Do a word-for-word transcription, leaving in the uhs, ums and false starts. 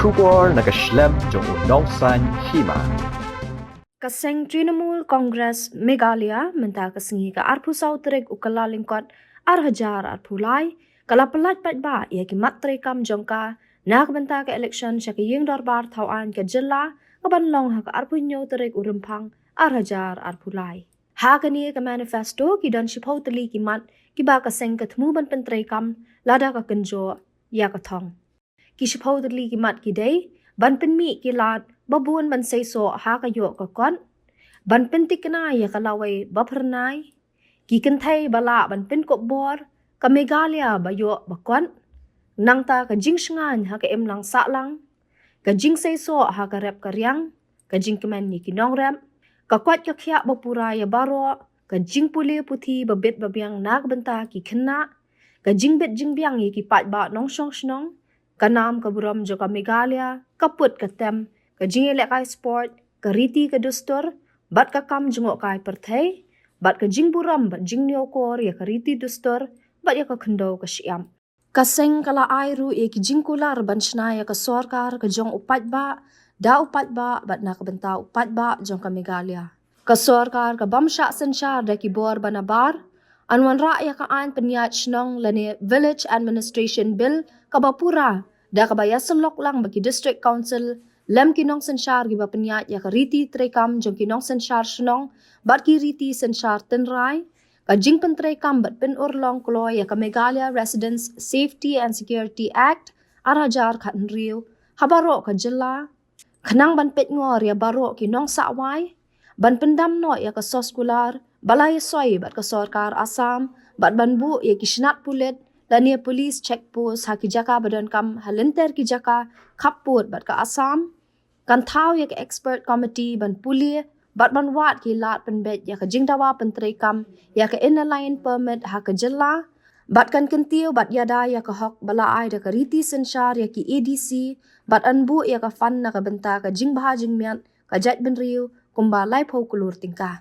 Khubor na ka shlem jong u nongsan hima. Ka seng Trinamool Congress Meghalaya mynta ka sngi ka arphew saw tarik u Kyllalyngkot ar hajar arphew lai ka la pyllait paidbah ïa ki mat treikam jong ka na ka bynta ka election sha ka ïing dorbar thaw aiñ ka jylla ka ban long ha ka arphew hynñiew tarik u Rymphang ar hajar arphew lai. Ha kane ka manifesto ki don shiphew tylli ki mat kiba ka seng ka thmu ban pyntreikam lada ka kynjoh ïa ka thong. Ki shiphew tylli ki mat ki dei ban pynmih ki lad ba bun ban seisoh ha ka ïoh ka kot, ban pyntikna ïa ka lawei ba phyrnai, ki kynthei ba lah ban pynkup bor, ka Meghalaya ba ïoh ba kot, nangta ka jingshngaiñ ha ka imlang sahlang, ka jingseisoh ha ka rep ka riang, ka jingkmen ïa ki nongrep, ka koit ka khiah ba pura ïa baroh, ka jingpule puthi ba bit ba biang na ka bynta ki khynnah, ka jingbit jingbiang ïa ki paidbah nongshong shnong, ka nam ka burom jong ka Meghalaya, ka put ka tem, ka jingïalehkai sport, ka riti ka dustur bad ka kam jngohkai pyrthei, bad ka jingburom bad jingñiewkor ïa ka riti dustur bad ïa ka khyndew ka shyiap. Ka seng ka la ai ruh ïa ki jingkular ban shna ïa ka sorkar ka jong u paidbah, da u paidbah bad na ka bynta u paidbah jong ka Meghalaya. Ka sorkar ka bym shah synshar da ki bor ba nabar, yn wanrah ïa ka aiñ pynïaid shnong lane Village Administration Bill kaba pura, da kaba ïasyllok lang ba ki District Council lem ki nongsynshar kiba pynïaid ïa ka riti treikam jong ki nongsynshar shnong bad ki riti synshar tynrai, ka jingpyntreikam bad pynurlong kloi ïa ka Meghalaya Residents Safety and Security Act ar hajar khathynriew ha baroh ka jylla, khnang ban peitngor ïa baroh ki nongsahwai, ban pyndam noh ïa ka soskular ba la ïasoi bad ka sorkar Assam, bad ban buh ïa ki shnat pulit lane police check post ha ki jaka ba donkam ha lynter ki jaka khappud bad ka Assam. Kan thaw ïa ka expert committee ban pule bad ban wad ki lad pynbeit ïa ka jingdawa pyntreikam ïa ka Inner Line Permit ha ka jylla, bad kan kyntiew bad ïada ïa ka hok ba la ai da ka riti synshar ïa ki A D C, bad yn buh ïa ka fund na ka bynta ka jingbha jingmiat ka jaitbynriew kumba laiphew klur tyngka.